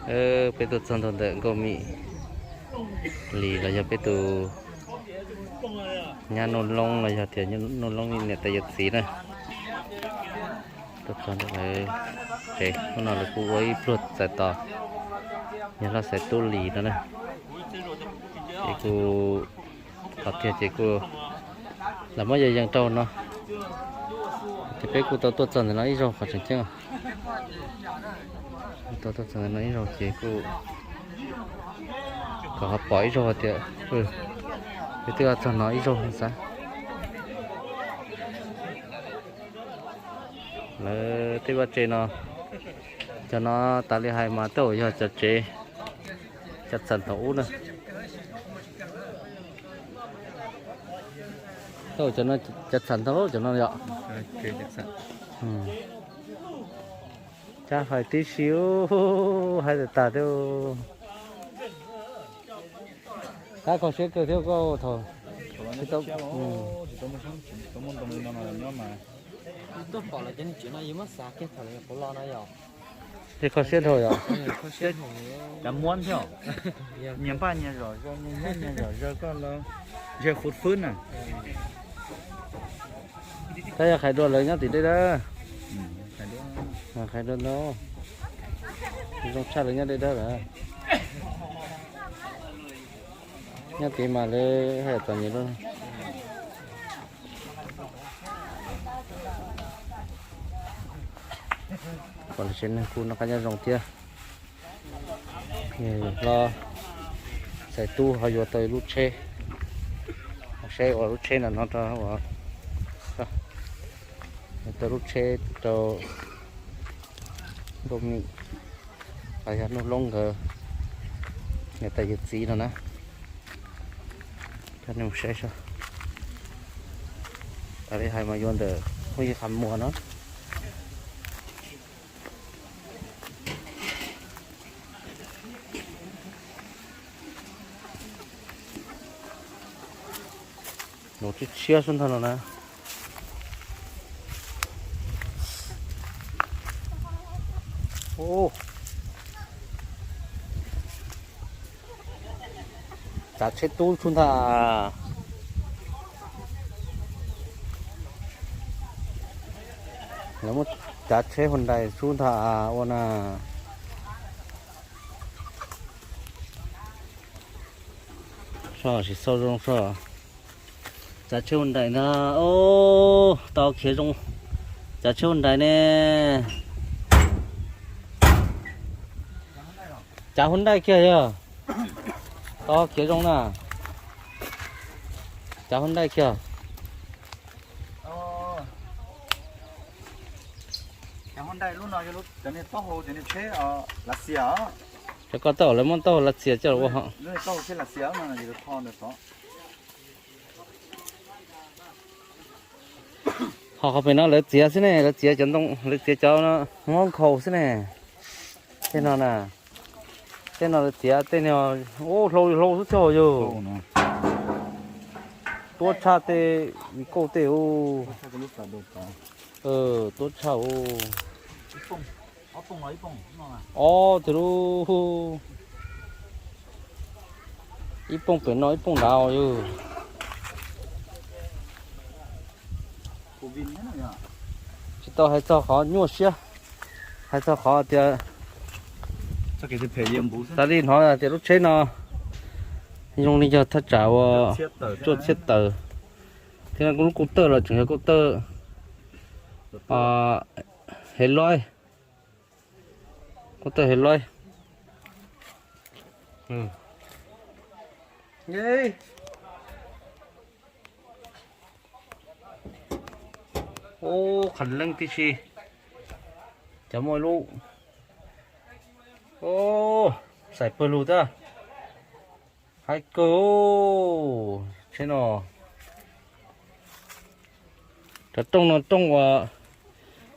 Peb tuaj txog ntua ntawm Nkauj Mim Lis los yog peb tus nyab Nuj Loob los yog tias Nuj Loob niam tais yawm txiv na. Tuaj txog ntawm lawv tsev, hnub no lawv kuj ua ib pluag txais tos yawg Hlob Xaiv Tub Lis no na. Ces kuj qhov tiag ces kuj lam muab yog yees rau no. Ces peb kuj tau tuaj txog ntawm no ib zaug qhov tseem ceeb. Tau tuaj txog ntawm no ib zaug ces kuj kom ho pom ib zaug tias peb twb txog no ib zaug xav. Lawv tej vaj tse no, cov no tas li hais mas tej zaum yog cov tsev, cov txham thaum ub na. Tej zaum cov no cov txham ntau cov no yom. Cab fais tib si, hais tag tag thiab. Qab kho siab kawg thiab koj thaum. Twb kho siab dhau yom. Cov muab thiab, nyias npaj nyias zom zaws, nyias nyob nyias zom zaws, koj lawv ntshe fwb fwb na. Koj yog qhais dua lawv nyob tim dej dawb. Qhais dua ntau, zoo tshaj lawv nyob dej dawb lawm. Nyob tid mas lawv haj yam txom nyem dua. Kom lawv tsev neeg kuj noj qab nyob zoo thiab. Hlob Xaiv Tub ho yuav tau lub tsheb, seb ua lub tsheb no no rau, yuav tau lub tsheb rau Nkauj Mim los yog Nuj Loob nkawd niam tais yawm txiv no na. Coj nej mus saib saib. Raws li hais mas yuav ntawm Hoob Yig Qhas Muas no. Nws tshiab tshiab xwb ntag no na. Tsav tsheb tub xwb ntag. Lawv muab tsav tsheb Hyundai xwb ntag ua na. Soj tsis xauj zoo soj. Tsav tsheb Hyundai ntag. Tau khiav zoo. Tsav tsheb Hyundai ne. Tsav Hyundai kiag yog. Tau khiav zoo na. Tsav Hyundai kiag. Cov koj taub hau lawv muab taub hau Lav Xias coj los ua ho. Ho qhov pem no lawv txiav xwb ne, lawv txiav cov ntoo, lawv txiav cov muab nkhaus xwb ne. Tej no na, tej no lawv txiav tej no, hlau hlau xwb thiab yog. Tuab tshaj tej, kauj tej u. Tuab tshaj u. Ob tug lub, ib pooj pem no ib pooj nrad yog. Tsis tau hais txog qhov nyuaj siab, hais txog qhov tias, tas li hnov tias lub tsheb no zoo li yog thaj tsam uas cuaj txhiab tawm, thiab lub kauj tawj los tseem yog kauj tawj hev loib, kauj tawj hev loib. Ub, qhov leej tib si, cov muaj ib lub, xais pawg lug tag, haib kawg. Tsheb no, cov rooj no rooj uas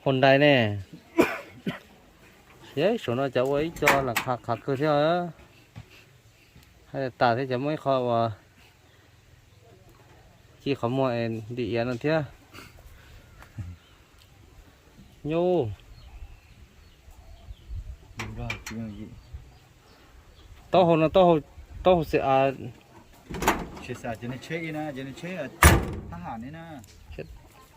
Hyundai ne. Saum no cov ua ib co las qhav qhav kawg thiab. Hais tas thiab cov muaj ib qho uas ci qhov muag es ntim iav no thiab. Nyuj, Taub hau no, taub hau, taub hau xi a.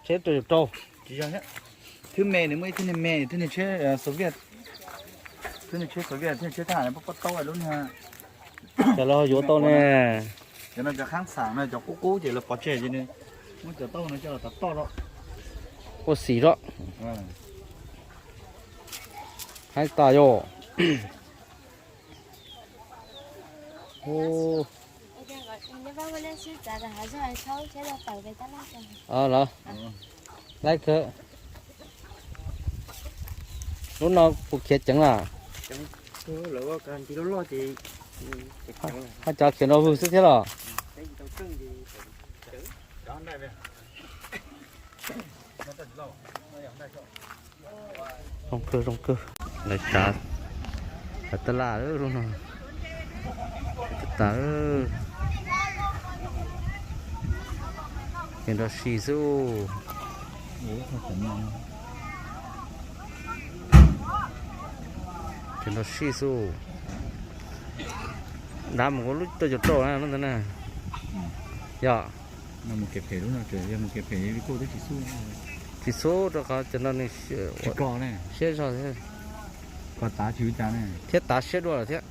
Tsheb rau yus rau. Thwb me nws muaj ib thwb niag me, thwb niag tsheb Soviet, thwb niag tsheb Soviet, thwb niag tsheb thab ham pob taub lub niag. Cov los yuav tau ne. Cov no cov khaab xaam no, cov qub qub ces lawv pov tseg ces nws muab cov taub hau no coj los tav toj rau. Ua xim rau. Haib tas yom. Los, laib kawg. Lub no puas khiav ceev lawm? Haj cov khiav nrov vwg xwb thiab los? Zoo kawg, zoo kawg. Lawv tsav, tsav tab laj lub no. Tag, ces nrog si xwb. Ces nrog si xwb. Nrad mus kuv lub tuaj cov rau na, lub ntawd na. Yog. Tsis xub rau qhov cov no nws siab zog thiab tav siab dua lawm thiab.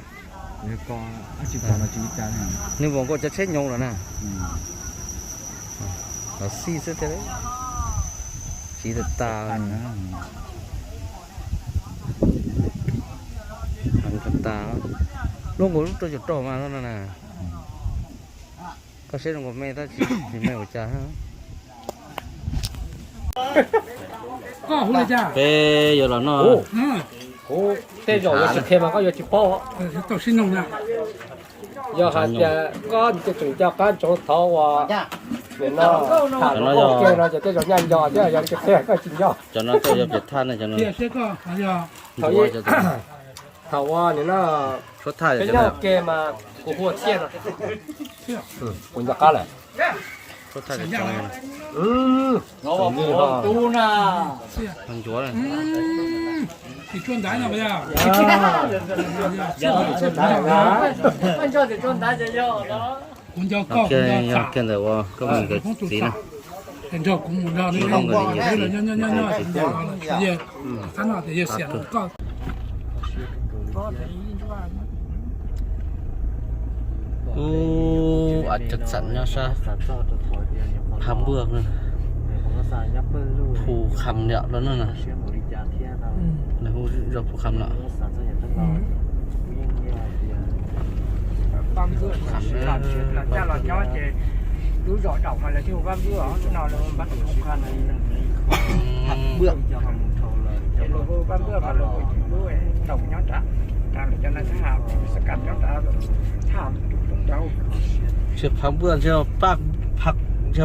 Nws vos nkaus cov tsheb nyoos lawm na. Los xij xwb thiab. Tsiv tas tas. Tas tas. Lub nkaus lub rau caum rau mas no na. Koj saib zoo nkaus me tab sis tsis me ua cas. Peb yuav los noj. Tej zaum yuav tsis qhia mas koj yuav tsis paub. Yog hais tias koj tseem nco qab ntsoov thaum uas nim no tham lus Hmoob kiag no ces tej zaum nyaj nco thiab, yog tsis qhia koj tsis nco. Cov no coj yuav pem thaj ne, cov no. Thaum ua nim no tshuab thaj cov nyob ke mas kuv hu tiag no. Kuv nco qab lawm. Tshuab thaj cov no. Ncuav. Kiag ntawm ua koj mus nkawd txiv na. Nkawd nkawd txiv. Ub, a cov xam nyob sab Phab Npuaj, Phu Kham Liam los no na. Lawv hu zos Phu Kham Liam. Pab Npuaj, Phu Kham Liam. Coj los nyob ces lub zos daum mas lawv thiaj hu Pab Npuaj, no lawv hu Pab Npuaj. Ces lawv hu Pab Npuaj mas lawv hu lub daum nyob nrad, nrad lawv cov neeg thab ham xab kas nyob nrad, thab ham roob nrad. Tsis Phab Npuaj, tsis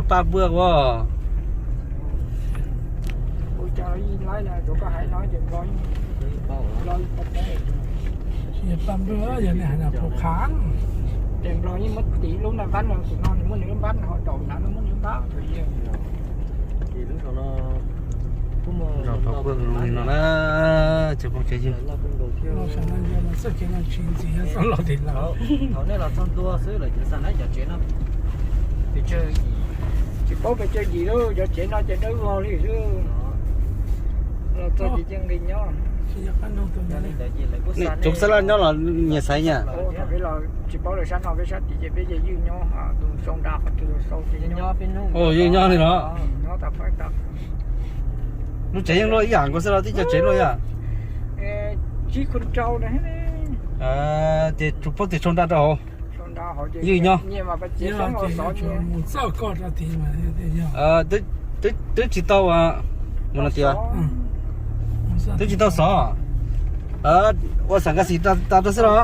Pab Npuaj ua. Pab Npuaj yog nej hais tias Phu Kham. Ces Nplog yeej muab tiv lub naj npab no, tus no nws muaj nws lub npab no, ho daum nrad no muaj nws lub npab. Zos Pab Npuaj zoo li no na, cov phooj cov ywg. Txoj kev no tsis ntxiv, txoj los tim lawm. Thaum nej los txog ntua xwb lawm ces xam na cov tsev no pes tsawg, tsis paub pes tsawg yim lawm, cov tsev no ces dawb vog li xwb. Los txog ces cia li nyob. Tsoom xab laj nyob los nyias xaiv nyaj. Tsis paub lawm, sab no peb sab tid ces peb ces ywj nyob, tus sau nra qhov twg los sau ces nyob. Ywj nyob li los. Lub tsev yeej luaj ib yam nkaus xwb los, tib co tsev luaj ib yam. Ces tsuas paub tias sau nra rau hauv. Ywj nyob. Twb tsis tau, mus no tias twb tsis tau xov. Ua xam nkas xim tas rau xwb los.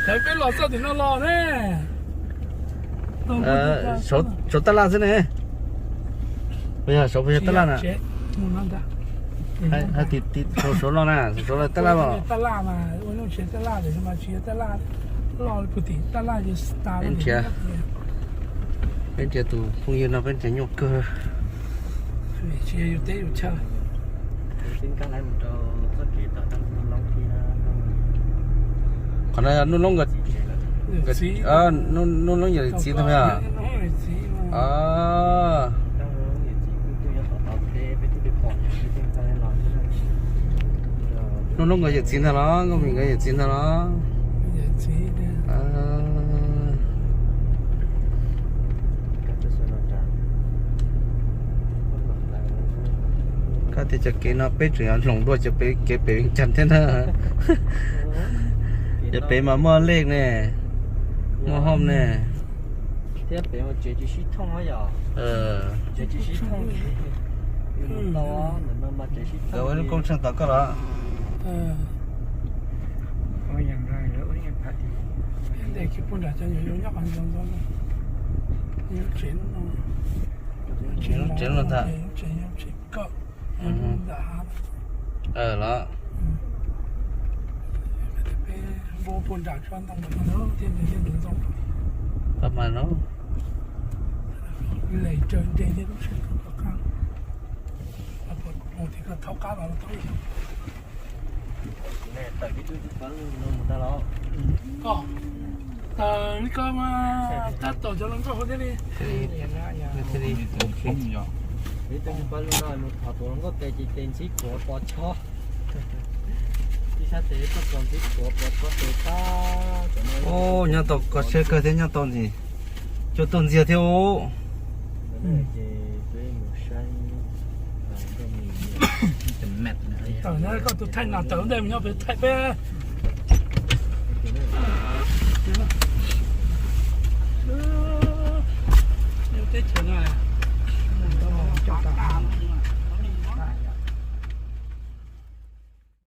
Peb los txog tim no los ne. Saum tab laj xwb ne. Puas yog saum, puas yog tab laj na? Saum, saum no na, saum tab laj los. Peb nrhiav, peb nrhiav tus phooj ywg no peb nrhiav nyuaj kawg. Qhov no yog Nuj Loob, Nuj Loob yawm txiv ntag mas. Nuj Loob nkawd yawm txiv ntag los, Nkauj Mim nkawd yawm txiv ntag los? Koj tias cov kev no peb tseem yuav hloov dua cov kev pem Vias Cas thiab na. Cov pem mas muaj lej ne, muaj hom ne. Thiab pem tsev tsis sib thooj yom. Tsev tsis sib thooj. Nkawd ua lub koob tsheej tom koj los? Tsev no ntag. Los. Pab mas no. Koj, li koj mas tab tom cov hluas nkauj hu thiab li. Ib tug pab lug no mus thov tus hluas nkauj tes ces tes ntxhib khuav pos tshov. Ib sab tes koj pos ntxhib khuav pos tshov tes tag. Nyob tau koj siab kawg thiab nyob tau ntxim, cua tuaj ntxiag thiab os. Tawm nyob koj tus thaij nas tawm ntej mus nyob pem thaij peb. Teb chaws no, coj tau